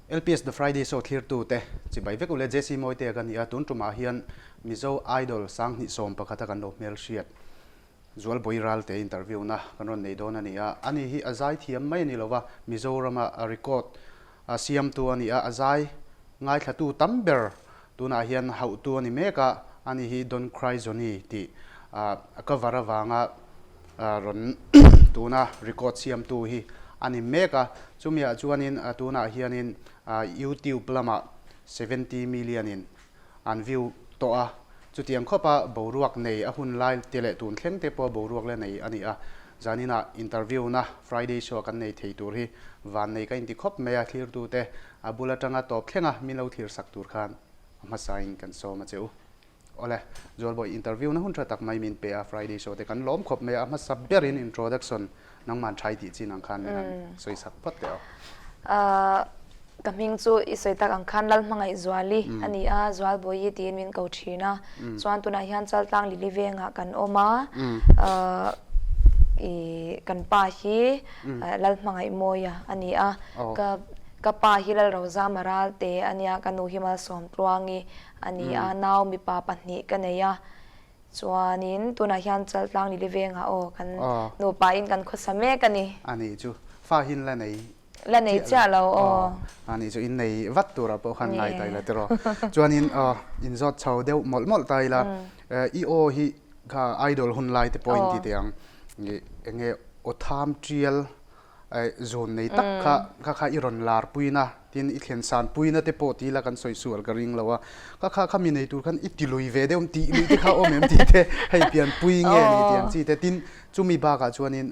LPS The Friday Show thlirtute chibai vek ule JC Mawitea ka ni a, tun tumah hian Mizo Idol 2011 a kan lo hmelhriat Zualbawi Ralte interview na kan rawn nei dawn a ni a, ani hi a zai thiam mai a ni lova, Mizorama record siamtu a ni a, a zai ngaithlatu tam ber tunah hian hauhtu a ni mek a, ani hi Don't Cry Johnny tih a cover avanga rawn tuna record siamtu hi a ni mek a, chumiah chuanin tunah hianin YouTube lamah 70 million in an view tawh a, chutiang khawpa boruak nei a hun lai te leh tun thleng te pawh boruak la nei a ni a, zaninah interview na Friday show kan nei thei tur hi vannei ka inti khawp mai a, thlirtute a bul atanga tawp thlenga min lo thlir sak tur khan a hmasain kan sawm a che u. Awle, Zualbawi interview na hun tha tak mai min pe a, Friday show te kan lawm khawp mai a, a hmasa berin introduction Nangman thai tih chin ang khan min han sawi sak phawt teh aw. Ka hming chu i sawi tak ang khan Lalhmangaihzuali a ni a, Zualbawi tiin min ko thin a. Chuan tunah hian Chaltlang Lili vengah kan awm a, i kan pa hi Lalhmangaihmawia a ni a. Ka ka pa hi Lalrozama Ralte a nia, ka nu hi Malsawmtluangi a ni a, nau mipa pahnih ka nei a. Chuanin tunah hian Chaltlang Lili vengah aw kan nupa in kan khawsa mek a ni. A nih chu fa hin la nei La nei chiah lo aw. A nih chu in nei vat turah pawh khan ngai ta ila tiraw. Chuanin aw in zawt chho deuh mawlh mawlh ta ila i aw hi kha idol hun lai te pawh in ti teh ang enge aw tham tial Zun nei tak kha kha kha i rawn lar puina tin i thlen san puina te pawh tila kan sawi sual ka ring lo a, kha kha kha mi nei tur khan i ti lui ve deuh tih lui te kha awm em tih te hei pian pui nge ni tih ang chi te tin chumi bakah chuanin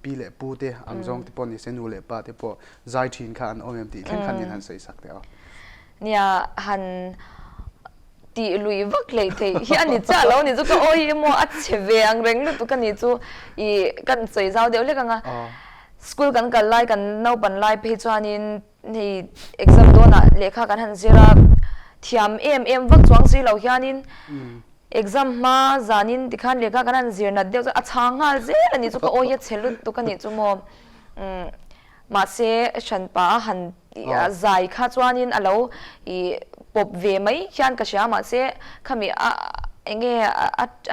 pi leh pu te ang zawng te pawh ni se nu leh pa te pawh zai thin kha an awm em tih thleng khan min han sawi sak teh aw. Nia han tih lui vak hlei theih hi a ni chiah lo a ni chu ka aw hi emaw a chhe ve ang reng lutuk a ni chu ih kan sawi zau deuh hlek ang a school kan kal lai kan naupan lai phei chuanin hei exam dawnah lehkha kan han zir a thiam em em vak chuang si lo hianin exam hma zanin tikhan lehkha kan han zir nat deuh chuan a chhang nghal zel a ni chu ka aw hi a chhe lutuk a nih chu maw umm Mahse, hranpa a han zai kha chuanin a lo ih pawp ve mai hian ka hria. Mahse, khami a enge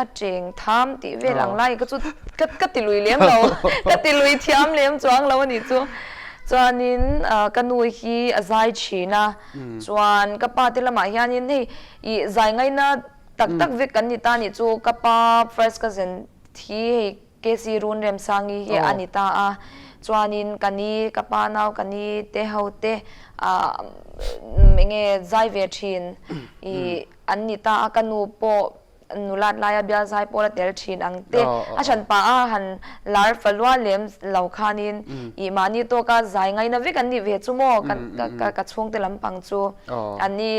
a cheng tham tih vel ang lai ka chu ka ti lui lem lo, ka ti lui thiam lem chuang lo a nih chu. Chuanin ka nu hi a zai thin a, chuan ka pa te lamah hianin hei ih zai ngaina tak tak vek kan ni ta nih chu. Ka pa first cousin thi hei KC Run Remsangi hi a ni ta a, chuanin ka ni, ka pa nau ka ni te ho te ah enge zai ve thin i an ni ta a, ka nu pawh nulat laia bial zai pawl a tel thin ang te, a hran pah a han lar falua lem lo khanin i mahni tawka zai ngaina vek an nih ve chu maw ka ka chhungte lampang chu an ni.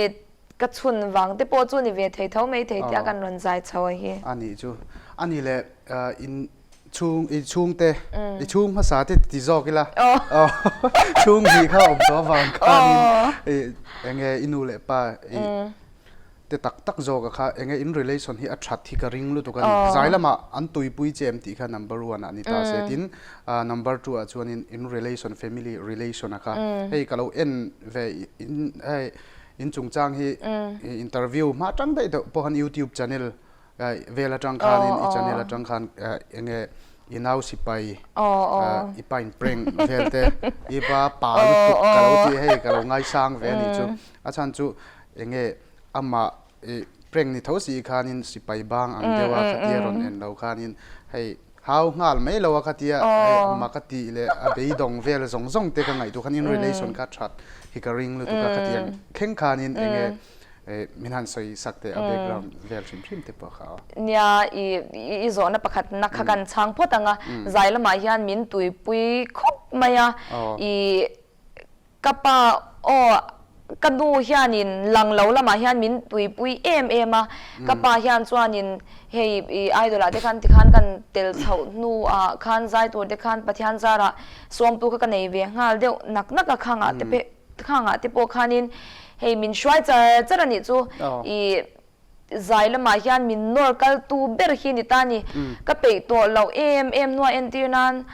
Ka chhun vang te pawh chu ni ve thei tho mai thei tia kan rawn zai chho a hi. A nih chu. A nih leh in chhung i chhungte i chhung hmasa te ti zawk ila. Chhung hnih kha awm tawh avang khanin enge i nu leh pa i te tak tak zawk a kha enge in relation hi a that hi ka ring lutuk a ni. Zai lamah an tuipui che em tih kha number one ah ni ta se tin number two ah chuanin in relation family relation a kha hei ka lo en ve in hei In chungchang hi interview hma atang daih deuh pawh khan YouTube channel vel atang khanin i channel atang khan enge i nau sipai i pa in prank vel te i pa pa lutuk ka lo ti hei ka lo ngaisang ve anih chu a chhan chu enge amah i prank ni tho si khanin sipai bang ang deuh a khatia rawn en lo khanin hei Hau nghal mai lo a kha tia ma ka tih leh a beidawng vel zawng zawng te ka ngaihtuah khan in relation kha that hi ka ring lutuk a khatiang thleng khanin enge min han sawi sak teh a background vel hrim hrim te pawh kha aw. Nia i i zawhna pakhat na kha kan chhang phawt ang a, zai lamah hian min tuipui khawp mai a, i Ka pa, aw, ka nu hianin lang lo lamah hian min tuipui em em a, ka pa hian chuanin hei i idol ah te khan tikhan kan tel chhoh hnu ah khan zai tur te khan Pathian zarah sawmtu kha ka nei ve nghal deuh nak nak a khangah te khangah te pawh khanin hei min hruai char char a nih chu i Zai lamah hian min nawr kaltu ber hi ni ta ni. Ka peih tawh loh em em nua entir nan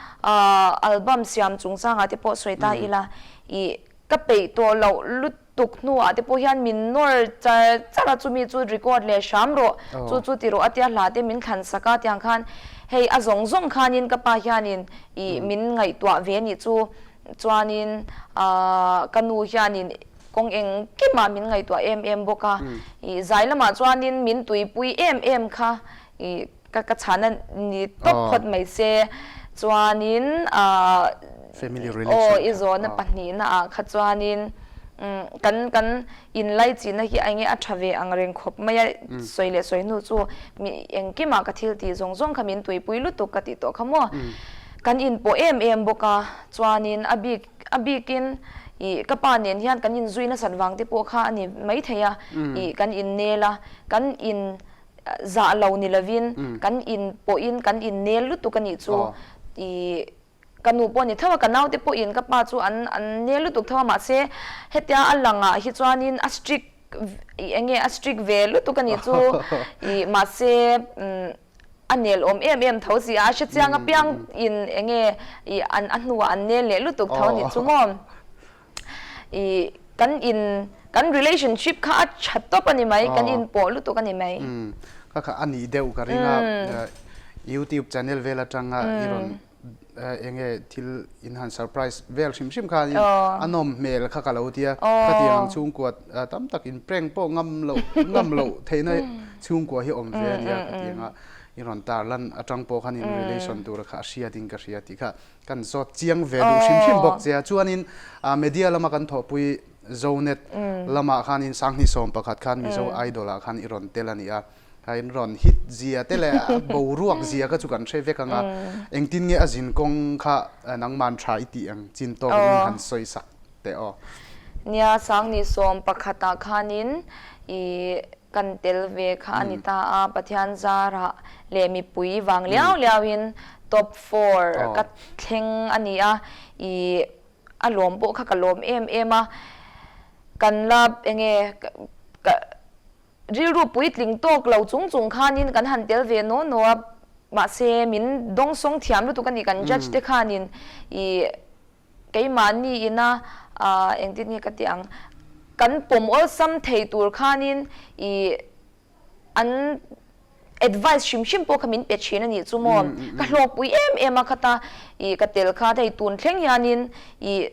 album siam chungchangah te pawh sawi ta ila i Ka peih tawh loh lutuk hnuah te pawh hian min nawr char char a, chumi chu record leh hram rawh, chu chu ti rawh a tia hla te min thlan sak a tiang khan hei a zawng zawng khanin ka pa hianin ih min ngaihtuah ve nih chu chuanin ahh ka nu hianin kawng engkimah min ngaihtuah em em bawk a, ih zai lamah chuanin min tuipui em em kha ih Ka ka chhana ni tawp phawt mai se chuanin aah Family relation aw i zawhna pahnihna ah kha chuanin kan kan inlaichihna hi enge a tha ve ang reng khawp mai a sawi leh sawi hnu chu mi engkimah ka thil tih zawng zawng kha min tuipui lutuk ka tih tawh kha maw kan inpawh em em bawk a chuanin a bik a bikin ih ka pa nen hian kan inzui nasat vang te pawh kha a ni maithei a ih kan innel a kan in Zah lo ni lovin kan in pawhin kan in nel lutuk a nih chu i ka nu pawh a ni tho a, ka naute pawhin ka pa chu an an nel lutuk tho a mahse hetia a langah hi chuanin a strict i eng nge a strict ve lutuk a nih chu i mahse a nel awm em em tho si a, a hrechiang apiang in eng nge i an a hnuah an nel leh lutuk tho a nih chu maw. I kan in kan relationship kha a tha tawp a ni mai, kan in pawh lutuk a ni mai. Umm kha kha a nih deuh ka ring a, youtube channel vel atanga i rawn eng nge thil in han surprise vel hrim hrim khan in a nawm hmel kha ka lo tia, khatiang ang chhungkua tam tak in prank pawh ngam loh ngam loh theihna chhungkua hi awm ve a nia khatiang a i rawn tarlan atang pawh khan in relation tur kha a hriat in ka hria tih kha. Kan zawt chiang ve duh hrim hrim bawk che a. Chuanin media lama kan thawhpui Zonet lamah khanin 2011 khan Mizo Idol ah khan i rawn tel a ni a. Kha in rawn hit zia te leh a boruak zia kha chu kan hre vek ang a. Engtin nge a zin kawng kha nangman tha i tih ang chin tawk in min han sawi sak teh aw. Nia, 2011 ah khanin i Kan tel ve kha a ni ta a, Pathian zarah leh mipui vang liau liauin top four ka thleng a ni a, ih a lawm pawh kha ka lawm em em a, kan la enge ka rilru puitling tawk lo chung chung khanin kan han tel ve naw naw a, mahse min dawngsawng thiam lutuk a ni kan judge te khanin ih Keimahni ina engtin nge ka tih ang, kan pawm awlsam thei tur khanin ih an advice hrim hrim pawh kha min pe thin a nih chu maw. Ka hlawkpui em em a khata ih ka tel kha hei tun thleng hianin ih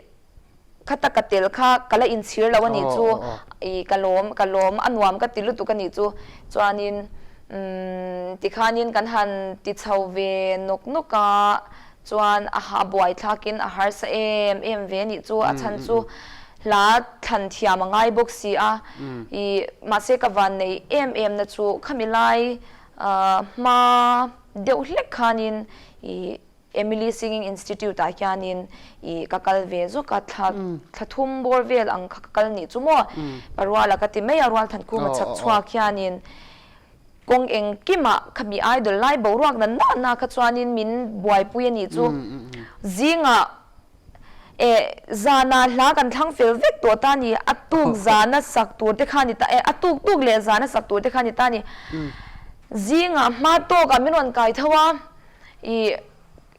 khata ka tel kha ka la inchhir lo a nih chu ih ka lawm ka lawm a nuam ka ti lutuk a nih chu. Chuanin umm tikhanin kan han ti chho ve nawk nawk a. Chuan a ha buai thlakin a harsa em em ve nih chu a chhan chu hla thlan thiam a ngai bawk si a, i mahse ka van nei em em na chu khami lai hma deuh hlek khanin i Emily Singing Institute ah hianin i ka kal ve zawk a, thla thla thum bawr vel ang kha ka kal nih chu maw Paruala ka ti mai a Rualthankhuma chhak chhuak hianin Kawng engkimah khami idol lai boruak na na na kha chuanin min buaipui a nih chu. Zingah eh zanah hla kan thlang fel vek tawh ta ni, a tuk zana sak tur te kha ni ta eh a tuk tuk leh zana sak tur te kha ni ta ni. Zingah hma tawkah min rawn kai tho a, ih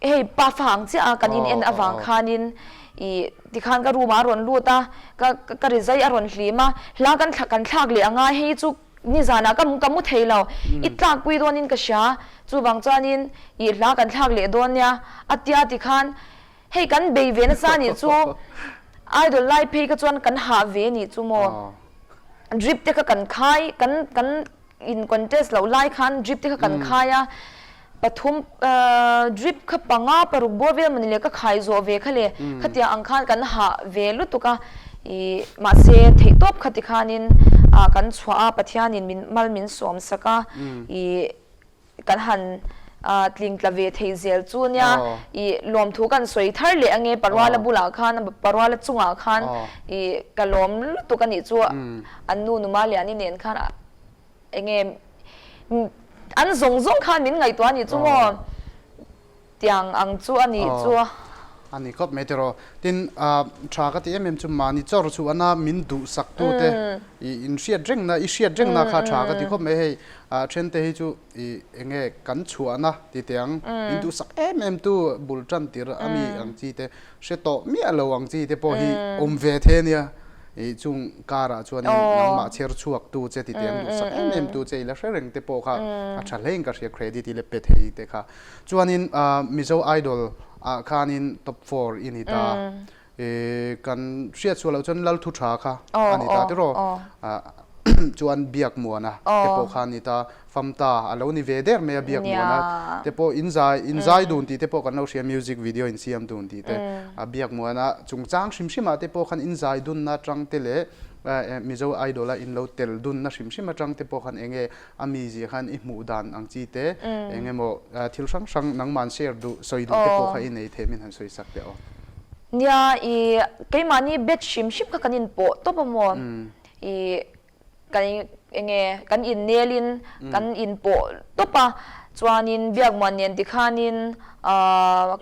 hei pa fa ang chiah a kan in en avang khanin ih tikhan ka room ah a rawn lut a, ka ka rizai a rawn hlim a, hla kan kan thlak leh anga hei chu Nizanah ka ka mu thei lo, i tlakpui dawnin ka hria, chuvang chuanin i hla kan thlak leh dawn nia, a tia tikhan hei kan bei ve nasa nih chu idol lai phei kha chuan kan hah ve nih chu maw, drip te kha kan khai kan kan in contest loh lai khan drip te kha kan khai a, Pathum drip kha panga paruk bawr vel mawni le ka khai zawh ve kha le khatiang ang khan kan hah ve lutuk a ih mahse theihtawp kha tikhanin ah kan chhuah a Pathianin min mal min sawm sak a ih kan han ah tling tla ve thei zel chu nia ih lawmthu kan sawi thar leh ange Paruala bulah khan Paruala chungah khan ih ka lawm lutuk a nih chu an nu Numa Liani nen khan Enge an zawng zawng khan min ngaihtuah a nih chu maw? Tiang ang chu a nih chu. A ni khawp mai tiraw. Tin, tha ka ti em em chu mahni chawr chu ana min duhsak tu te i in hriat rengna, i hriat rengna kha tha ka ti khawp mai. Hei thente hi chu i enge kan chhuahna ti teh ang, min duhsak em em tu bul tan tir a mi ang chi te hre tawh miah lo ang chi te pawh hi awm ve the nia. I chung karah chuanin nangmah chher chhuak tu che ti teh ang duhsak em em tu che i la hre reng te pawh kha a tha hlein ka hria credit i la pe thei te kha. Chuanin Mizo Idol ah khanin top four i ni ta. Kan hriat chhuah loh chuan Lalthu Tha kha a ni ta tiraw? Chuan Biakmuana te pawh kha a ni ta. Famta a lo ni ve der mai a Biakmuana te pawh in zai in zai dun tih te pawh kan lo hria music video in siam dun tih te. Biakmuana chungchang hrim hrim ah te pawh khan in zai dunna atang te leh Mizo Idol a in lo tel dunna hrim hrim atang te pawh khan enge A mizia khan i hmuh dan ang chi te, eng emaw thil hrang hrang nangman share duh, sawi duh te pawh kha i nei thei min han sawi sak teh aw. Nia, i keimahni batch hrim hrim kha kan inpawh tawp a maw? I kan eng nge kan innelin kan inpawh tawp a, chuanin Biakmuan nen tikhanin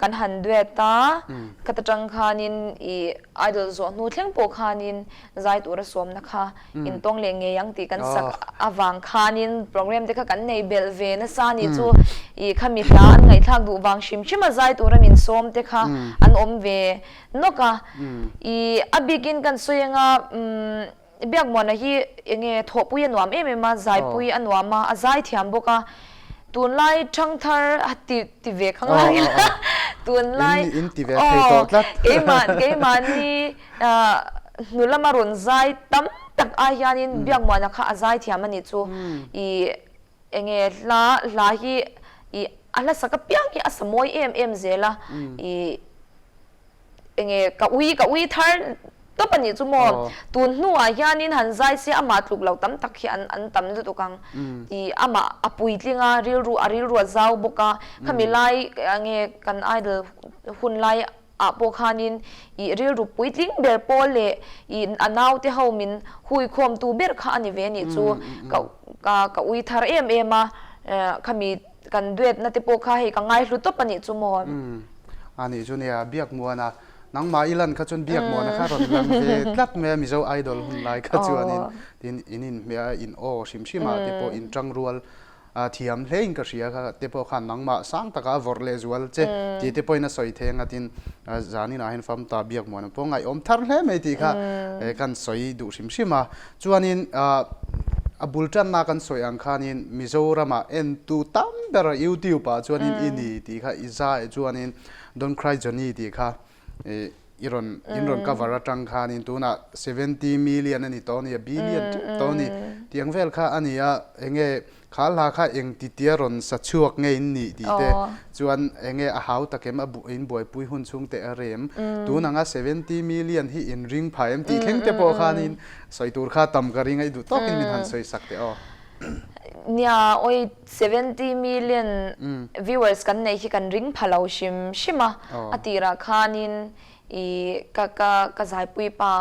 kan han duet a, khata tang khanin i idol zawh hnu thleng pawh khanin zai tura sawmna kha intawng leh ngei ang tih kan sak avang khanin program te kha kan nei belh ve nasa a nih chu ih khami hla an ngaihthlak duh vang hrim hrim a zai tura min sawm te kha an awm ve nawk a. Ih a bikin kan sawi anga umm Biakmuana hi enge thawhpui a nuam em em a, zaipui a nuam a, a zai thiam bawk a. Tunlai ṭhangthar a ti ti ve kha ngai ila tunlai aw keimah keimahni hnu lama rawn zai tam tak ai hianin Biakmuana kha a zai thiam a nih chu i enge hla hla hi i a hlasak apiang hi a sa mawi em em zel a i Enge ka ui ka ui thar tawp a nih chu maw? Tun hnuah hianin han zai se amah tluk lo tam tak hi an an tam lutuk ang. Ih amah a puitling a, rilru a rilru a zau bawk a, khami lai enge kan idol hun lai ah pawh khanin ih rilru puitling ber pawl leh ih a naute ho min huikhawmtu ber kha a ni ve a nih chu. Ka ka ka ui thar em em a, khami Kan duetna te pawh kha hei ka ngaihlu tawp a nih chu maw? Umm a nih chu nia, Biakmuana, nangmah i lan kha chuan Biakmuana kha rawn lang ve tlat mai a Mizo Idol hun lai kha chuanin tin in inhmeh a, in aw hrim hrim ah te pawh in tangrual thiam hle in ka hria kha te pawh khan nangmah sang taka a vawrh leh zual che tih te pawhin a sawi thei anga tin zanin ah hian Famta Biakmuana pawh ngaihawm thar hle mai tih kha kan sawi duh hrim hrim a. Chuanin a bul tanna kan sawi ang khanin Mizoramah entu tam ber YouTube ah chuanin i ni tih kha i zai chuanin Don't Cry Johnny tih kha i rawn in rawn cover atang khanin tunah 70 million a ni tawh a ni a billion tep tawh a ni tiang vel kha a ni a enge Kha hla kha eng ti tia rawn sa chhuak nge in nih tih te chuan enge a hau tak em a in buaipui hun chhung teh a rem. Tun anga 70 million hi in ring phah em tih thleng te pawh khanin sawi tur kha tam ka ring a i duh tawkin min han sawi sak teh aw. Nia awi 70 million viewers kan neih hi kan ring pha lo hrim hrim a, a tirah khanin i ka ka ka zaipui pa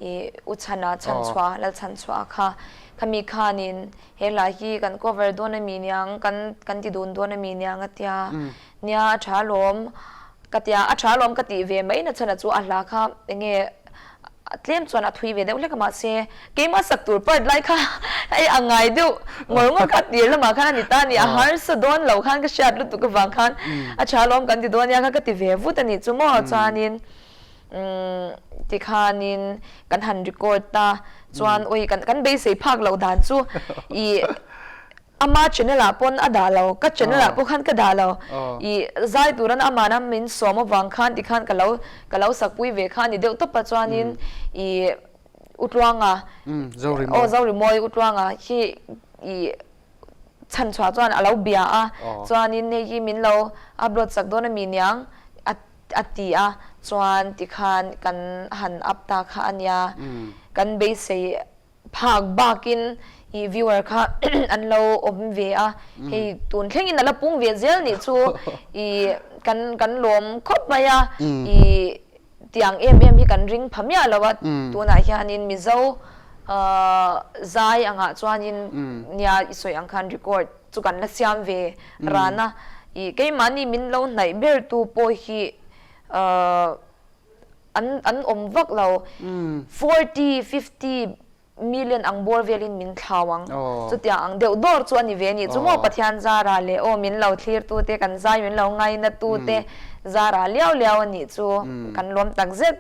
i U Chhana Chhanchhuah Lalchhanchhuah kha khami khanin He hla hi kan cover dawn a mi niang, kan kan ti dun dawn a mi niang a tia. Nia a tha alawm ka tia, a tha alawm ka tih ve mai nachhan a chu a hla kha enge tlem chuan a thui ve deuh hlek a mahse keimah sak tur part lai kha hei a ngai deuh ngawr ngawr kha tir lamah khan a ni ta a ni, a harsa dawn lo khan ka hriat lutuk avang khan a tha alawm kan ti dawn nia kha ka ti ve vut a nih chu maw chuanin Umm tikhanin kan han record ta chuan ui kan kan beisei phak loh dan chu ih ama channel ah pawn a dah lo ka channel ah pawh khan ka dah lo ih zai turan amana min sawm avang khan tikhan ka lo ka lo sakpui ve kha a ni deuh tawp a chuanin ih Utluanga aw Zorimawi Utluanga hi ih chhanchhuah chuan a lo bia a chuanin hei hi min lo upload sak dawn a mi niang a a ti a, chuan tikhan kan han up ta kha a nia, kan beisei phak bakin i viewer kha an lo awm ve a, hei tun thlengin a la pung ve zel nih chu i kan kan lawm khawp mai a, i tiang em em hi kan ring pha miah lo a, tunah hianin Mizo zai angah chuanin nia i sawi ang khan record chu kan la siam ve ran a, ih keimahni min lo hnaih ber tu pawh hi. An an awm vak lo. 40, 50 million ang bawr velin min thlau ang. Chutiang ang deuh dawr chu a ni ve a nih chu maw Pathian zara leh aw min lo thlirtute kan zai min lo ngainatute zara liau liau a nih chu kan lawm tak zet.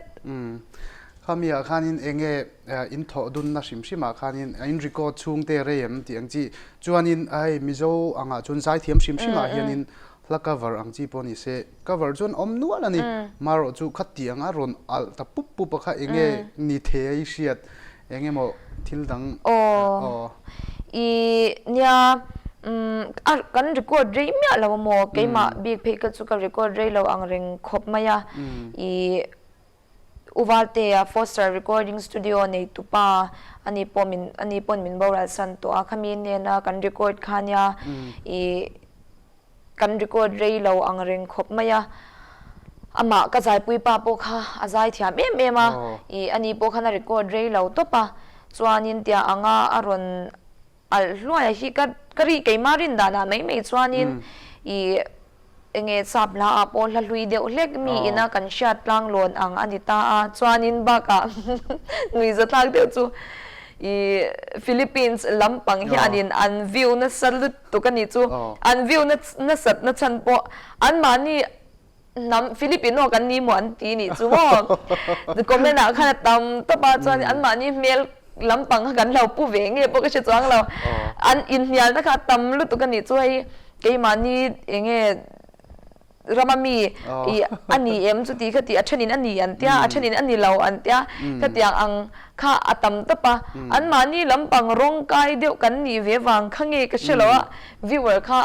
Khami ah khanin enge in thawh dunna hrim hrim ah khanin in record chhungte rei em tih ang chi chuanin hei Mizo angah chuan zaithiam hrim hrim ah hianin hla cover ang chi pawh ni se cover chuan awm nual a ni. Marawh chu khatiang a rawn alh ta pup pup a kha enge ni thei a i hriat eng emaw thil dang aw. I nia a kan record rei miah lo a maw keimah bik phei kha chu ka record rei lo ang reng khawp mai a i U Valtea Foster Recording Studio neitupa ani pawh min ani pawn min boral san tawh a, khami nena kan record kha nia ih kan record rei lo ang reng khawp mai a, amah ka zaipui pa pawh kha a zai thiam em em a, ih ani pawh khan a record rei lo tawp a, chuanin tia anga a rawn Alh hluaia hi ka ka ri keimah rin danah mai mai chuanin ih enge sap hla ah pawh hla hlui deuh hlek mi ina kan hriat tlang lawn ang a ni ta a, chuanin bakah nuihza thlak deuh chu ih Philippines lampang hianin an view nasa lutuk a nih chu, an view nasat na chhan pawh anmahni Hnam Filipino kan ni maw an ti nih chu maw? Comment ah khan a tam tawp a chuan anmahni hmel lampang kha kan lo pu ve nge pawh ka hre chuang lo. An inhnialna kha a tam lutuk a nih chu hei keimahni eng nge rama mi ih a ni em chuti kha tih a thenin a ni an tia a thenin a ni lo an tia khatiang ang kha a tam tawp a. Anmahni lampang rawng kai deuh kan nih ve vang kha nge ka hre lo a viewer kha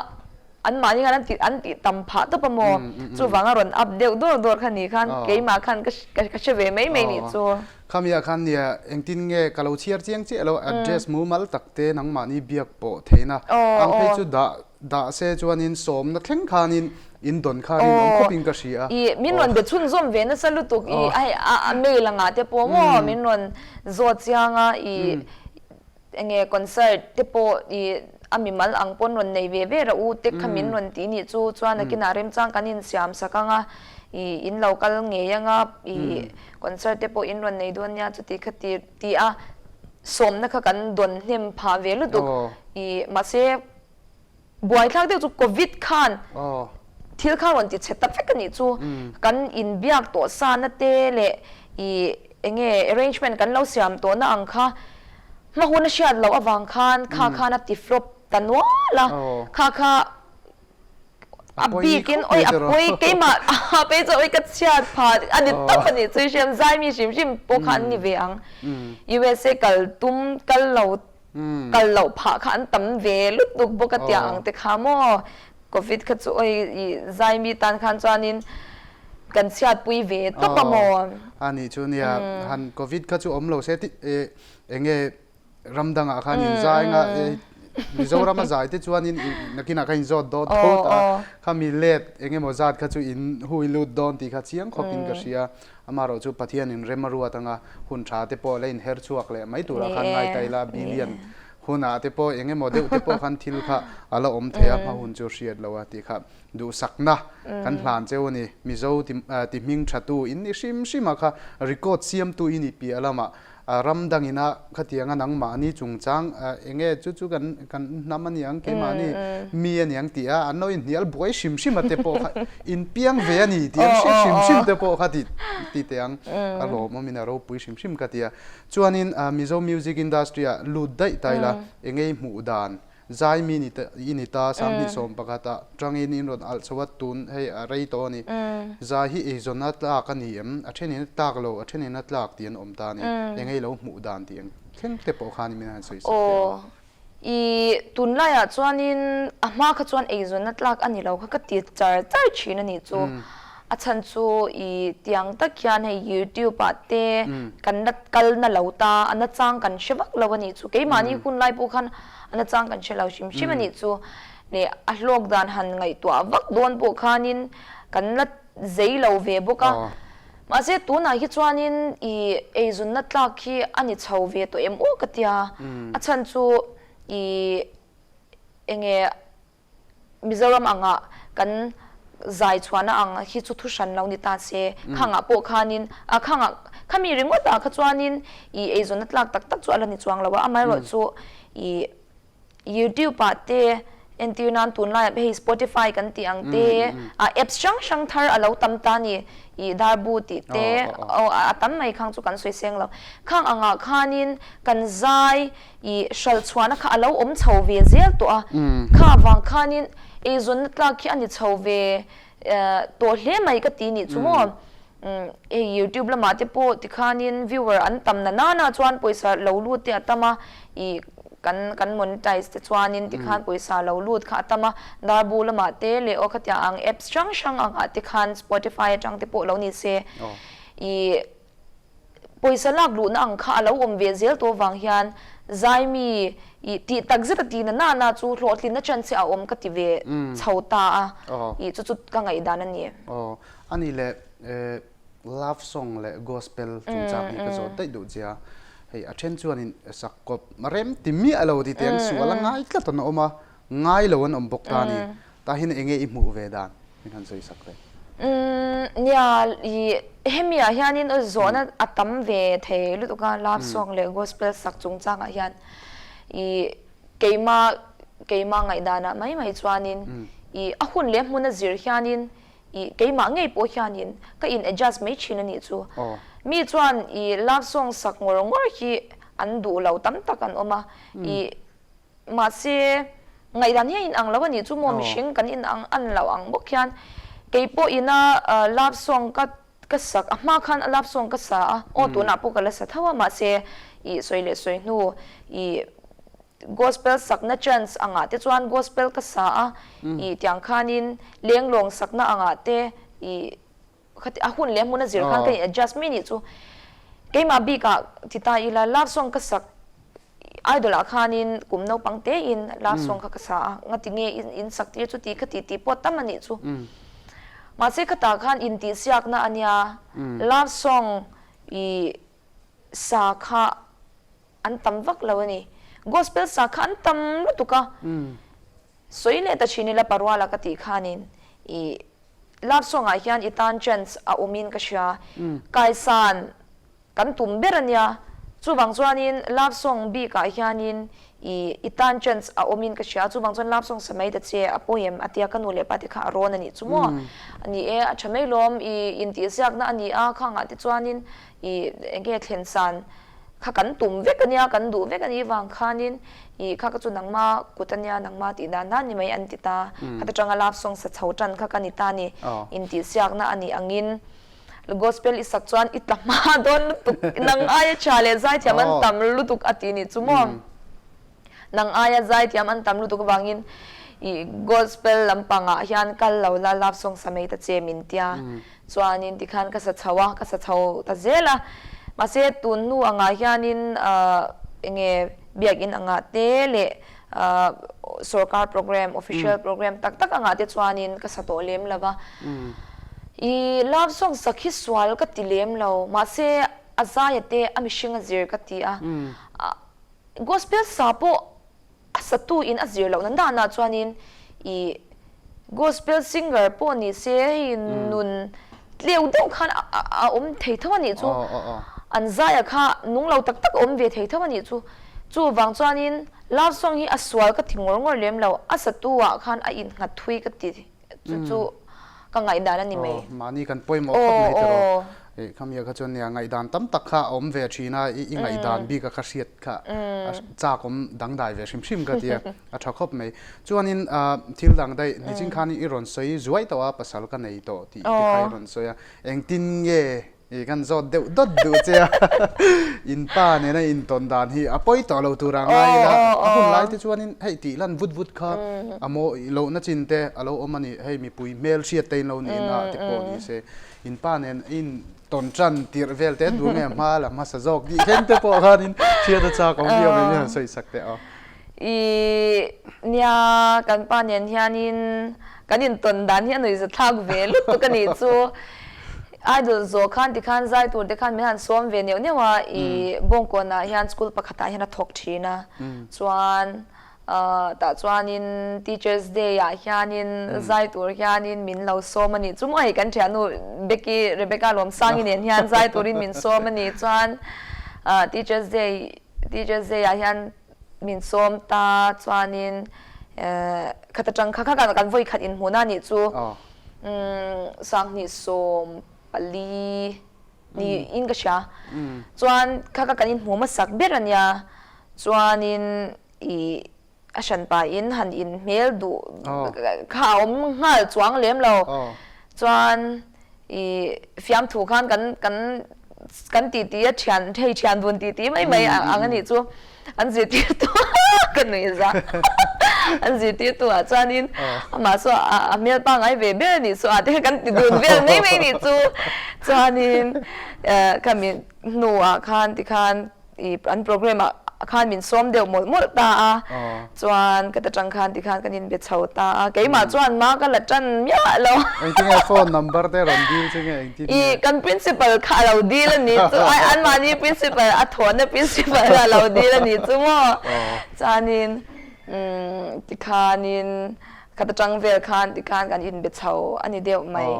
Anmahni khan an tih an tih tam phah tawp a maw? Chuvang a rawn up deuh dawr dawr kha ni khan keimah khan ka ka hre ve mai mai nih chu. Khamiah khan nia engtin nge ka lo chhiar chiang chiah lo address mumal tak te nangmahni biak pawh theihna ang phei chu dah dah se chuanin sawmna thleng khanin in dawn khanin awm khawpin ka hria. I min rawn be chhunzawm ve nasa lutuk i hei a mail angah te pawh maw min rawn zawt chiang a i Enge concert te pawh i a mimal ang pawn rawn nei ve ve rah u te kha min rawn tih nih chu chuan nakinah remchang kan insiam sak anga i in lo kal ngei anga i concert te pawh in rawn nei dawn nia chuti kha ti ti a sawmna kha kan dawn hnem phah ve lutuk i mahse Buaithlak deuh chu Covid khan thil kha rawn ti chhe ta vek a nih chu. Kan inbiak tawh sana te leh ih eng nge arrangement kan lo siam tawhna ang kha hma hun a hriat loh avang khan kha khan a ti flop ta nual a. Kha kha a bikin awi a pawi keimah a phei chu awi ka chhiat phah a ni tawp a nih chu i hriam zaimi hrim hrim pawh kha an ni ve ang. USA kal tum kal lo Kal loh phah kha an tam ve lutuk bawk a tia ang te kha maw Covid kha chu oi i zaimi tan khan chuanin kan chhiatpui ve tawp a maw. A nih chu nia han Covid kha chu awm lo se ti enge ram dangah khan in zai nga Mizoram a zai te chuanin nakinah kha in zawt dawn tho ta khami let engemaw zat kha chu in hui lut dawn tih kha chiang khawpin ka hria. Amaherawh chu Pathianin rem a ruat anga hun tha te pawh la inher chhuak leh mai turah khan ngai ta ila, billion hunah te pawh eng emaw deuh te pawh khan thil kha a la awm thei a, hma hun chu hriat lo a tih kha duhsakna kan hlan cheu a ni. Mizo ti hming thatu in ni hrim hrim a kha record siamtu i nih piah lamah Ram dangina khatianga nangmahni chungchang eng nge chu chu kan kan hnam a niang keimahni mi a niang tih a an lo inhnial buai hrim hrim a te pawh kha inpiang ve a ni tih an hriat hrim hrim te pawh kha ti ti teh ang a lawmawmin a ropui hrim hrim ka ti a. Chuanin Mizo music industry ah lut daih ta ila eng nge i hmuh dan Zai mi ni i ni ta, 2011 ah tangin in rawn alh chho a, tun hei a rei tawh a ni. Zai hi eizawn a tlak a ni em? A thenin a tlak lo, a thenin a tlak tih an awm ta a ni. Eng ei lo hmuh dan tih ang thleng te pawh khan min han sawi sak teh ang. Aw, i tunlaiah chuanin a hma kha chuan eizawn a tlak a ni lo kha ka ti char char thin a nih chu. A chhan chu i tiang tak hian hei YouTube ah te kan la kal na lo ta, a nachang kan hre vak lo a nih chu. Keimahni hun lai pawh khan a nachang kan hre lo hrim hrim a nih chu. Leh a hlawk dan han ngaihtuah vak dawn pawh khanin kan la zei lo ve bawk a. Mahse tunah hi chuanin i eizunna tlak hi a ni chho ve tawh em aw ka tia. A chhan chu i enge Mizoram angah kan. zai chhuahna ang hi chu thu hran lo ni ta se, khangah pawh khanin a khangah khami ringawtah kha chuanin ih eizawnna tlak tak tak chu a la ni chuang lo a, amaherawhchu ih YouTube ah te entir nan tunlaiah hei Spotify kan tih ang te ah apps hrang hrang thar a lo tam ta a ni ih darbu tih te aw a tam mai khang chu kan sawi seng lo. Khang angah khanin kan zai ih hral chhuahna kha a lo awm chho ve zel tawh a, kha avang khanin eizawnna tlak hi a ni chho ve tawh hle mai ka ti nih chu maw. Hei youtube lamah te pawh tikhanin viewer an tam na nana chuan pawisa lo lut te a tam a, ih kan kan monetize te chuanin tikhan pawisa lo lut kha a tam a, darbu lamah te leh aw khatiang ang apps hrang hrang angah te khan spotify atang te pawh lo ni se ih pawisa lak luhna ang kha a lo awm ve zel tawh vang hian zaimi ih tih tak zet a ti na nana chu hlawhtlinna chance a awm ka ti ve chho ta a, ih chu chu ka ngaihdan a ni. A ni leh love song leh gospel chungchang hi ka zawt daih duh che a, hei a then chuanin sak kawp rem ti miah lo ti teh ang sual a ngai tlat an awm a, ngai lo an awm bawk ta a ni. Tah hian eng nge i hmuh ve dan min han sawi sak teh. Nia, i hemi ah hianin zawhna a tam ve thei lutuk a, love song leh gospel sak chungchangah hian i keima keima ngaihdanah mai mai chuanin i a hun leh hmun a zir hianin I keimah ngei pawh hianin ka in adjust mai thin a nih chu. Mi chuan i love song sak ngawr ngawr hi an duh lo tam tak an awm a, i mahse ngaihdan hi a inang lo a nih chu maw mihring kan inang an lo ang bawk hian kei pawh ina love song ka ka sak a hma khan love song ka sa a, aw tunah pawh ka la sa tho a mahse i sawi leh sawi hnu i Gospel sakna chance angah te chuan gospel ka sa a, i tiang khanin lenglawng sakna angah te i khati a hun leh hmun a zir khan ka in adjust mai nih chu. Keimah bikah ti ta ila love song ka sak idol ah khanin kum naupang te in love song kha ka sa a, ngati nge in sak tir chu ti khati tih pawh tam a nih chu. Mahse khatah khan intihsiakna a nia, love song i sa kha An tam vak lo a ni. Gospel sa kha an tam lutuk a. Sawi leh ta thin ila Paruala ka tih khanin i love song ah hian i tan chance a awm in ka hria. Kaisan kan tum ber a nia. Chuvang chuanin love song bik ah hianin i i tan chance a awm in ka hria. Chuvang chuan love song sa mai ta che a pawi em a tia ka nu leh pa te kha a rawn a nih chu maw. Ni e a tha mai lawm i intihziakna a ni a khangah te chuanin i enge thlen san Kha kan tum vek a nia, kan duh vek a nih vang khanin ih kha ka chu nangma kut a nia, nangma tih dan dan ni mai an ti ta. Khata tanga love song sa chho tan kha ka ni ta ni. Intihsiakna a nih angin gospel i sak chuan i tla hma dawn lutuk, nang aia tha leh zaithiam an tam lutuk a ti nih chu maw. Nang aia zaithiam an tam lutuk avangin i gospel lampangah hian kal lo la love song sa mai ta che min tia. Chuanin tikhan ka sa chho a, ka sa chho ta zel a. Mahse tun hnu angah hianin enge biakin angah te leh sorkar program, official program tak tak angah te chuanin ka sa tawh lem lo va. I love song sak hi sual ka ti lem lo, mahse a zaia te a mihring a zir ka ti a. Gospel sa pawh a satu in a zir lohna nana chuanin i gospel singer pawh ni se hei nun tleu deuh khan a awm thei tho a nih chu an zaia kha nung lo tak tak a awm ve thei tho a nih chu chuvang chuanin love song hi a sual ka ti ngawr ngawr lem lo a satu ah khan a innghat thui ka ti. Chu chu ka ngaihdan a ni mai. Aw, mahni kan pawimawh khawp mai tiraw. Ih, khami ah kha chuan nia ngaihdan tam tak kha a awm ve thin a, i ngaihdan bik a kha hriat kha a chak awm dangdai ve hrim hrim ka tia, a tha khawp mai. Chuanin thil dang daih, nichin khanin i rawn sawi zuai tawh a, pasal ka nei tawh tih te kha i rawn sawi a, engtin nge I kan zawt deuh dawt duh che a, in pa nena intawn dan hi a pawi tawh lo tur a ngai ila, a hun lai te chuanin hei tih lan vut vut kha a mawi lohna chin te a lo awm a ni, hei mipui hmel hriat te in lo niin a ti pawh ni se, in pa nen a intawn tan tirh vel te duh nge hma la hmasa zawk tih thleng te pawh khanin hriat a chak awm viau mai min han sawi sak teh aw. I nia kan pa nen hianin kan intawn dan hi a nuihza thlak ve lutuk a nih chu. Idol zawh khan tikhan zai tur te khan min han sawm ve neuh neuh a, i Bawngkawnah hian school pakhatah hian a thawk thin a, chuan. Tah chuanin Teachers Day ah hianin zai tur hianin min lo sawm a nih chu maw hei kan thiannu Becky Rebecca Lawmsangi nen hian zai turin min sawm a nih chuan Teachers Day Teachers Day ah hian min sawm ta chuanin khat atang kha kha kan vawi khat inhmuhna a nih chu 2014 niin ka hria chuan kha kha kan inhmuh hmasak ber a nia chuanin I a hran pahin han in hmel duh kha a awm nghal chuang lem lo. Chuan i fiamthu khan kan kan kan titi a thian hei thian dun titi mai mai ang a nih chu. An zirtirtu ka nui za an zirtirtu ah chuanin amah chu a hmel pangngai ve ber a nih chu a te kan ti dun vel mai mai nih chu. Chuanin khami hnuah khan tikhan I an program ah khan min sawm deuh mawlh mawlh ta a, chuan ka ta tang khan tikhan kan inbe chho ta a, keimah chuan ma ka la tan miah lo. Engtin nge phone number te rawn dil che nge engtin nge? I kan principal kha a lo dil a ni chu, ai anmahni principal a thawhna principal a lo dil a ni chu maw. Chuanin tikhanin ka ta tang vel khan tikhan kan inbe chho a ni deuh mai.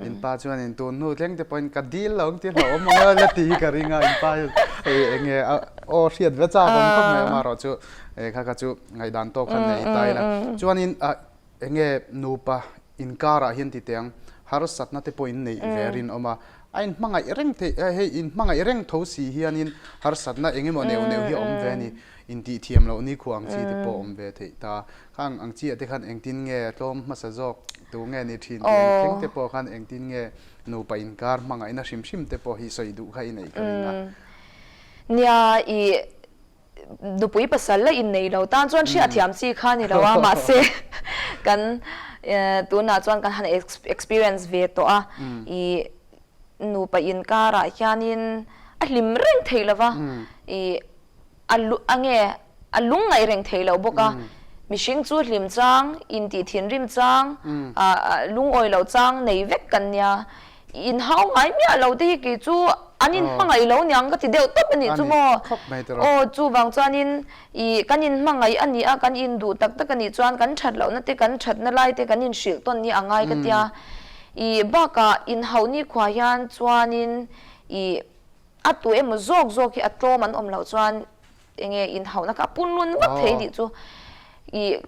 In pa chuan in tun hnu thleng te pawhin ka dil lo ang tih hlauhawm ang a la ti hi ka ring a, in pa hi eng nge aw hriat ve chak awm khawp mai amaherawh chu kha kha chu ngaihdan tawk khan nei ta ila. Chuanin eng nge nupa inkarah hian ti teh ang harsatna te pawh in neih ve rinawm a, a in hmangaih reng theih hei in hmangaih reng tho si hianin harsatna eng emaw neuh neuh hi a awm ve a ni, intihthiam loh nikhua ang chi te pawh a awm ve theih ta. Khang ang chiah te khan engtin nge tlawm hmasa zawk tu nge ni thin tih ang thleng te pawh khan engtin nge nupa inkar hmangaihna hrim hrim te pawh hi sawi duh kha i neih ka ring a. Nia, i nupui pasal la innei lo tan chuan hriat thiam chi kha ni lo a, mahse kan tunah chuan kan han experience ve tawh a, i nupa inkarah hianin a hlim reng thei lo va, i a a nge a lung ngaih reng thei lo bawk a, mihring chu hlim chang, intih thinrim chang, lungawi lo chang nei vek kan nia, inhau ngai miah lo te hi kei chu an inhmangaih lo niang ka ti deuh tawp a nih chu maw? Aw chuvang chuanin ih kan inhmangaih a nih a, kan induh tak tak a nih chuan kan that lohna te kan thatna lai te kan inhrilh tawn hi a ngai ka tia, ih bakah inhauh nikhua hian chuanin ih A tu emaw zawk zawk hi a tlawm an awm loh chuan enge inhauhna kha a punlun vak thei tih chu ih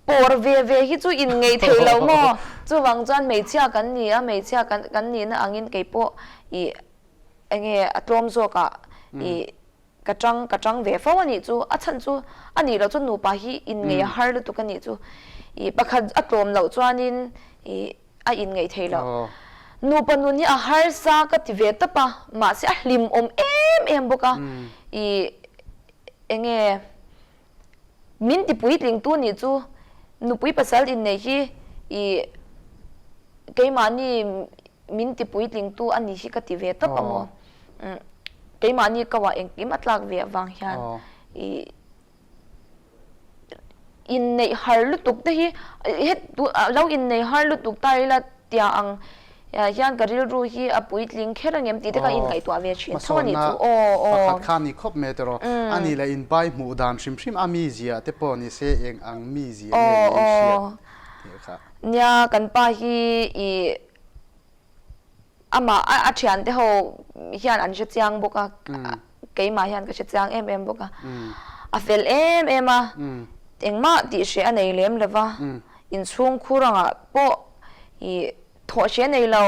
pawr ve ve hi chu in ngei thei lo maw? Chuvang chuan hmeichhia kan ni a, hmeichhia kan kan nihna angin kei pawh ih enge a tlawm zawkah ih ka tang ka tang ve fo a nih chu. A chhan chu a nih loh chuan nupa hi in ngei a har lutuk a nih chu. Ih pakhat a tlawm loh chuanin ih a inngaih thei lo. Nupa nun hi a harsa ka ti ve tawp a, mahse a hlimawm em em bawk a, i enge min ti puitlingtu nih chu nupui pasal inneih hi i keimahni min ti puitlingtu a ni hi ka ti ve tawp a maw. Keimahni kauah engkim a tlak ve avang hian i Inneih har lutuk te hi het lo inneih har lutuk ta ila tia ang hian ka rilru hi a puitling kher angem tih te kha inngaihtuah ve thin tho a nih chu aw aw. Pakhat kha ni khawp mai tawh a ni leh inpai hmuh dan hrim hrim a mizia te pawh ni se eng ang mizia nge niin hriat tih kha. Nia kan pa hi i Amah a thiante ho hian an hre chiang bawk a, keimah hian ka hre chiang em em bawk a. A fel em em a, engmah tih hreh a nei lem lo va, inchhung khur angah pawh ih thawh hreh a nei lo,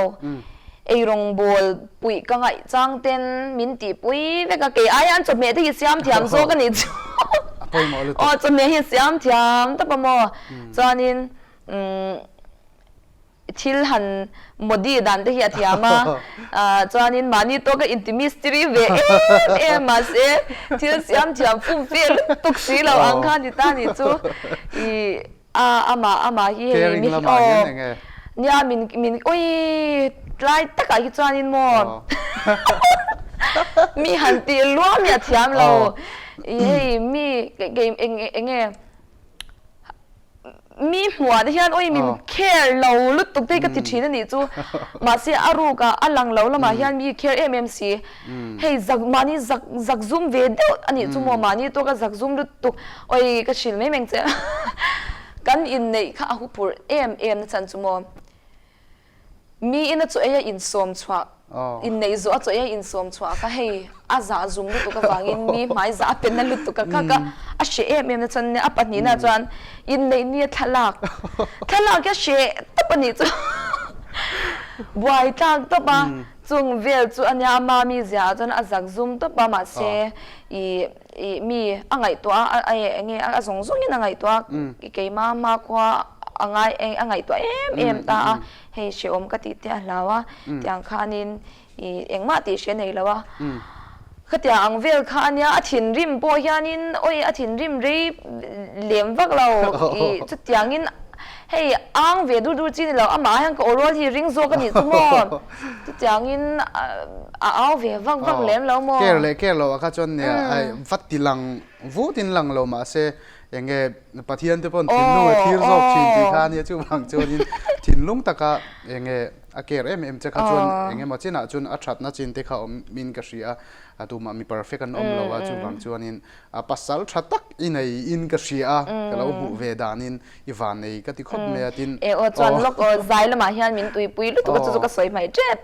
eirawng bawl puih ka ngaih chang ten min tihpui vek a, kei aia an chawhmeh te hi siam thiam zawk a nih chu. Aw chawhmeh hi siam thiam tawp a maw, chuanin umm. Thil han Modi dan te hi a thiam a, chuanin mahni tawka inti mistiri ve em em mahse thil siam thiam fum ve lutuk si lo ang kha ni ta nih chu i a amah amah hi hei mi aw nia min min ui tlai takah hi chuanin maw mi han tih luam hi a thiam lo i hei mi kei eng enge. Mi hmuah te hian awi min care lo lutuk te hi ka ti thin a nih chu. Mahse a ruk ah a lang lo lamah hian mi care em em si. Hei zak mahni zak zak zum ve deuh a nih chu maw mahni tawka zak zum lutuk awi ka hrilh mai mai ang che. Kan inneih kha a huphurh em em na chan chu maw. Mi ina chaw ei a insawm chhuah, inneih zawh a chaw ei a insawm chhuah kha hei a zah zum lutuk avangin mi hmai zah a pe na lutuk a kha ka a hreh em em na chuan a pahnihna chuan inneih ni a thlalak, thlalak hi a hreh tawp a nih chu buai tlak tawp a, chung vel chu a nia ama mi ziaah chuan a zak zum tawp a mahse ih ih mi a ngaihtuah a a eng nge a zawng zawngin a ngaihtuah a keimah hmakhua a ngai a ngaihtuah em em ta a hei hrehawm ka tih te a hlau a tiang khanin ih engmah tih hre nei lo a khatiang ang vel kha a nia a thinrim pawh hianin awi a thinrim rei lem vak lo ih chutiangin hei ang ve dur dur chi ni lo amah hian ka awrawl hi ring zawk a nih chu maw chutiangin a au ve vak vak lem lo maw. Care leh care loh ah kha chuan nia va ti lang vut in lang lo mahse eng nge Pathian te pawn thinlung a thlir zawk thin tih kha ania chuvang chuanin thinlung taka eng nge a care em em che kha chuan eng emaw chinah chuan a thatna chin te kha awm in ka hria a tumah mi perfect an awm lo a chuvang chuanin a pasal tha tak i nei in ka hria a ka lo hmuh ve danin i van nei ka ti khawp mai a tin E aw chuan lawk aw zai lamah hian min tuipui lutuk a chu chu ka sawi hmaih tep.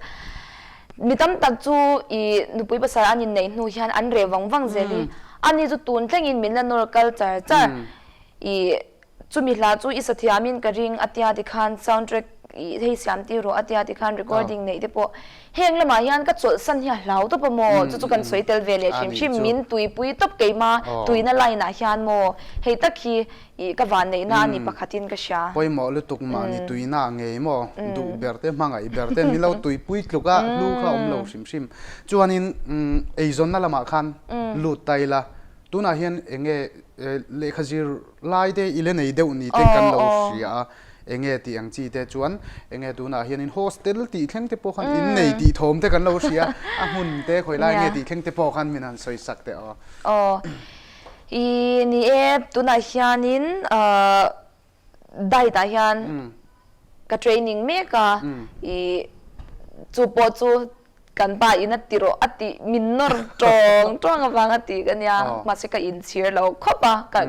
Mi tam tak chu i nupui pasal an inneih hnu hian an reh vang vang zel i, ani chu tun thlengin min la nawr kal char char. I chumi hla chu i sa thiamin ka ring a tia tikhan sound track i hei siam tir rawh a tia tikhan recording neih te pawh heng lamah hian ka chawlhsan hi a hlau tawp a maw? Chu chu kan sawi tel ve leh hrim hrim min tuipui tawp keima tuina line ah hian maw hei tak hi Ih ka van neihna a ni pakhatin ka hria. Pawimawh lutuk mahni tuina ngei maw? Duh ber te, hmangaih ber te, min lo tuipui tluk a, hlu kha awm lo hrim hrim. Chuanin eizawnna lamah khan lut ta ila, tunah hian eng nge lehkha zir lai te i la nei deuh ni te kan lo hria a, eng nge tih ang chi te chuan eng nge tunah hianin hostel tih thleng te pawh khan innei tih thawm te kan lo hria a, a hmun te khawi lai nge tih thleng te pawh khan min han sawi sak teh aw. I ni e, tunah hianin diet ah hian ka training mek a, i chu pawh chu kan pa in a ti rawh a tih min nawr tawng tawng avang a tih ka nia, mahse ka inchhir lo khawp a, ka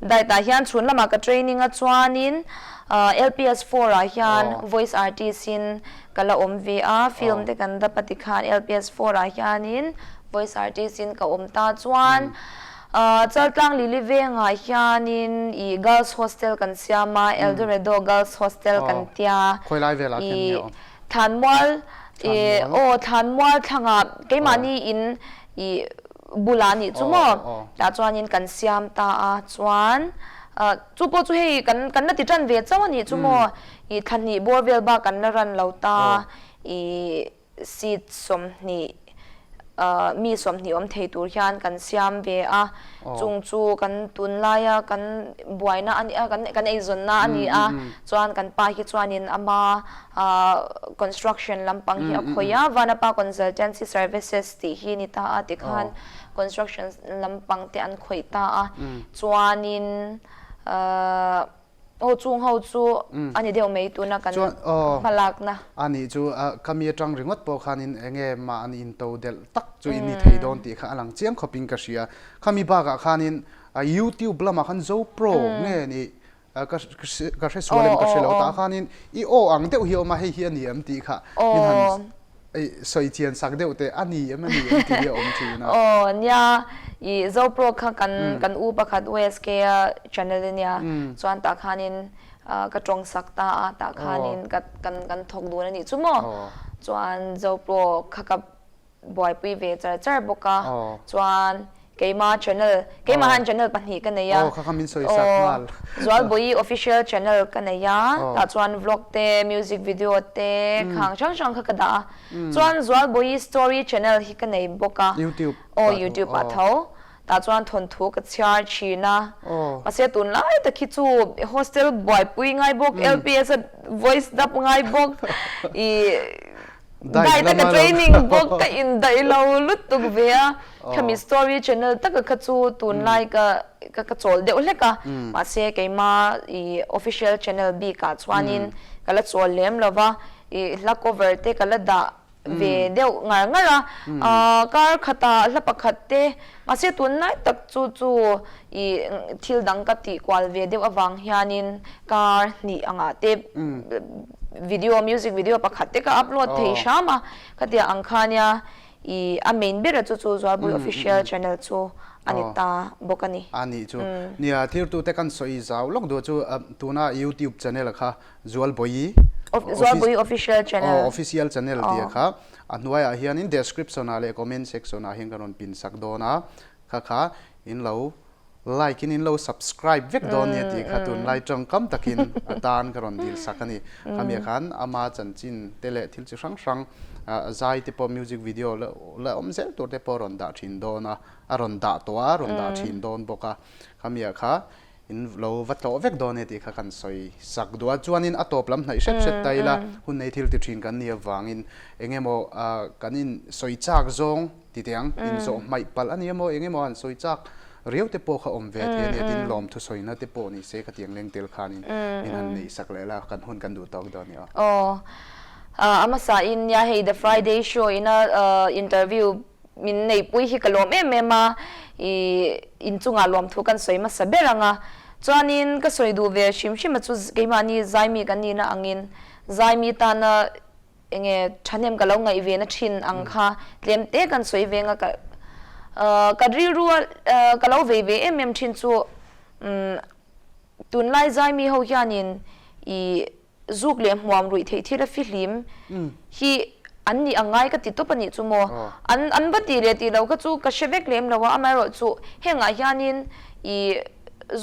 diet ah hian chhun lamah ka training a chuanin LPS four ah hian voice artist in ka la awm ve a, film te kan dap a tikhan LPS four ah hianin Voice artist in ka awm ta chuan Chaltlang Lily vengah hianin ih girls hostel kan siam a, Eldorado girls hostel kan tia. Khawi lai velah khian nge aw? Thlanmual ih aw Thlanmual thlangah keimahni in ih bulah nih chu maw tah chuanin kan siam ta a chuan chu pawh chu hei kan kan la ti tan ve chauh a nih chu maw ih thlahnih bawr vel bak kan la ran lo ta ih Seat 20 mi 20 awm thei tur hian kan siam ve a, chung chu kan tunlaia kan buaina a ni a, kan eizawnna a ni a, chuan kan pa hi chuanin ama construction lampang hi a khawih a, Vanapa Consultancy Services tih hi ni ta a tikhan construction lampang te an khawih ta a, chuanin. Aw chung ho chu a ni deuh mai tuna kan hmalakna. A nih chu ka mi atang ringawt pawh khanin enge mah an into delh tak chu in ni thei dawn tih kha a lang chiang khawpin ka hria. Khami bakah khanin YouTube lamah khan Zopro nge ni ka hre sual em ka hre lo tah khanin i aw ang deuh hi a awm a hei hi a ni em tih kha min han Sawi chian sak deuh teh a ni em a ni em tih hi a awm thin a. Aw nia i Zopro kha kan kan u pakhat USK a channel ania chuan tah khanin ka tawng sak ta a tah khanin ka kan kan thawk dun a nih chu maw chuan Zopro kha ka buaipui ve char char bawk a chuan Keima channel, keimah hian channel pahnih ka nei a. Aw, kha kha min sawi sak nghal. Zualbawi official channel ka nei a, tah chuan vlog te, music video te, khang hrang hrang kha ka dah a. Chuan Zualbawi story channel hi ka nei bawk a. YouTube ah tho. Aw, YouTube ah tho. Tah chuan thawnthu ka chhiar thin a. Mahse tunlai tak hi chu hostel buaipui ngai bawk, LPS a voice dub ngai bawk, ih. Diet a ka training bawk ka indaih lo lutuk ve a, khami story channel taka kha chu tunlai ka ka chawl deuh hlek a, mahse keima i official channel bikah chuanin ka la chawl lem lo va, i hla cover te ka la dah ve deuh ngar ngar a, kar khatah hla pakhat te mahse tunlai tak chu chu i thil dang ka tih kual ve deuh avang hianin kar hnih angah te video music video pakhat te ka upload thei hram a, khatiang ang kha nia i a main bera chu chu Zualpui official channel chu a ni ta bawk a ni. A nih chu. Nia thirtute kan sawi zau lawk duh chu tuna youtube channel kha Zualpui Zualpui official channel official channel tih kha a hnuaiah hianin description ah leh comment section ah hian kan rawn pin sak dawn a. Kha kha in lo like in in lo subscribe vek dawn nia tih kha tunlai tawngkam takin a tan ka rawn dil sak a ni. Khamiah khan ama chanchin te leh thil chi hrang hrang zai te pawh music video la awm zel tur te pawh a rawn dah thin dawn a, a rawn dah tawh a, a rawn dah thin dawn bawk a. Khamiah kha in lo va tlawh vek dawn e tih kha kan sawi sak duh a. Chuanin a tawp lam hnaih hret hret ta ila hun nei thil ti thin kan nih avangin eng emaw kan in sawi chak zawng ti teh ang, inzawh hmaih palh a ni emaw eng emaw an sawi chak riau te pawh kha awm ve thei a nia tin lawmthu sawina te pawh ni se khatiang leng tel khanin min han neih sak leh la kan hun kan duh tawk dawn a ni aw. Aw a hmasa in nia hei The Friday Show ina interview min neihpui hi ka lawm em em a, i inchungah lawmthu kan sawi hmasa ber ang a, chuanin ka sawi duh ve hrim hrim a chu keimahni zaimi kan nihna angin zaimi tana enge thahnem ka lo ngaih ve na thin ang kha tlem te kan sawi veng a ka ka rilru a ka lo vei ve em em thin chu tunlai zaimi ho hianin i zuk leh hmuam ruih theih thil a fihlim hi an nih ang ngai ka ti tawp a nih chu maw an an va tih leh tih loh kha chu ka hre vek lem lo a amaherawh chu hengah hianin i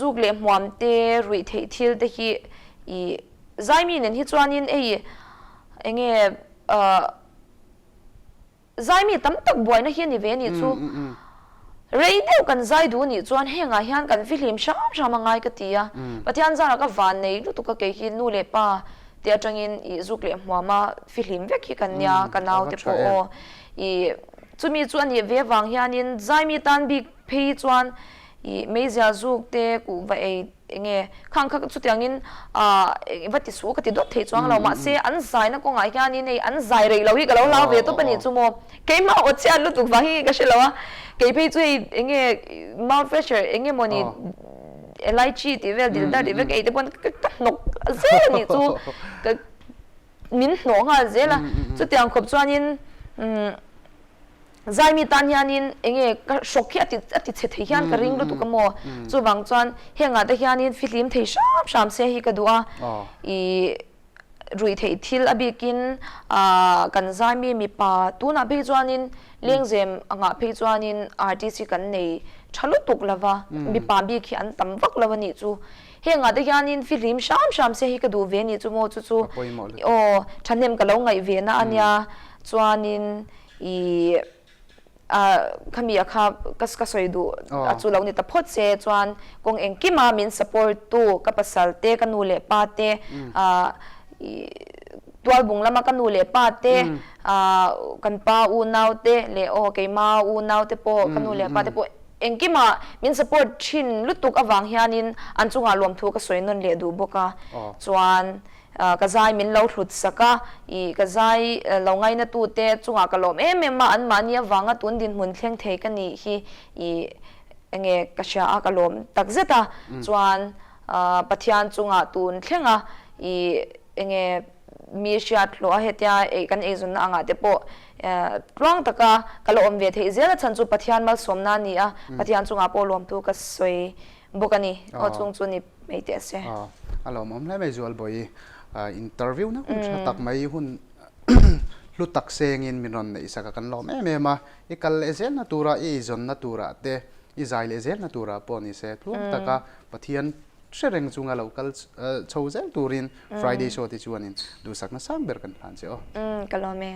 zuk leh hmuam te ruih theih thil te hi i Zaimi nen hi chuanin hei enge Zaimi tam tak buaina hi a ni ve anih chu. Rei deuh kan zai duh anih chuan hengah hian kan fihlim hram hram a ngai ka ti a. Pathian zarah ka van nei lutuk a kei hi nu leh pa te atangin ih zuk leh hmuama fihlim vek hi kan nia ka nau te pawh aw. Ih chumi chu anih ve avang hianin Zaimi tan bik phei chuan ih meizial zuk te kuhva ei Enge khang kha chutiangin ah va ti suh ka ti dawt thei chuang lo mahse an zaina kawngah hianin hei an zai rei lo hi ka lo hlau ve tawp a nih chu maw keimah aw chhiat lutuk vang hi ka hre lo a kei phei chu hei enge mouth fresher enge mawni elaichi tih vel dil dar tih vel ka ei te pawn ka hnawk zel a nih chu ka min hnawh nghal zel a chutiang khawp chuanin umm. Zaimi tan hianin enge ka hrawk hi a ti a ti chhe thei hian ka ring lutuk a maw? Chuvang chuan hengah te hianin fihlim thei hram hram se hi ka duh a, i ruih theih thil a bikin ah kan zaimi mipa tunah phei chuanin lengzem angah phei chuanin artist hi kan nei tha lutuk lo va, mipa bik hi an tam vak lo a nih chu. Hengah te hianin fihlim hram hram se hi ka duh ve a nih chu maw chu chu aw thahnem ka lo ngaih ve na a nia chuanin I a khami a kha ka ka sawi duh a chu lo ni ta phawt se chuan kawng engkima min support tu ka pasal te ka nu leh pa te ah i tualbung lama ka nu leh pa te ah kan pa unau te leh aw keima unau te pawh ka nu leh pa te pawh engkima min support thin lutuk avang hianin an chungah lawmthu ka sawi nawn leh duh bawk a chuan Ka zai min lo hlut sak a, ih ka zai lo ngaina tute chungah ka lawm em em a, anmahni avanga tun dinhmun thleng thei ka nih hi ih enge ka hria a, ka lawm tak zet a, chuan Pathian chungah tun thleng a ih enge mi hriat hlawh a hetia ei kan eizawnna angah te pawh tluang taka ka la awm ve theih zel a chhan chu Pathian malsawmna a ni a, Pathian chungah pawh lawmtu ka sawi bawk a ni, aw chung chu ni. Mai teh se. A lawmawm hle mai Zualbawi interview na hun tha tak mai hun hlu tak sengin min rawn neih sak a kan lawm em em a, i kal leh zelna tura i eizawnna turah te i zai leh zelna turah pawh ni se tluang taka Pathian hre reng chunga lo kal chho zel turin Friday show te chuanin duhsakna sang ber kan hlan che aw. Ka lawm e.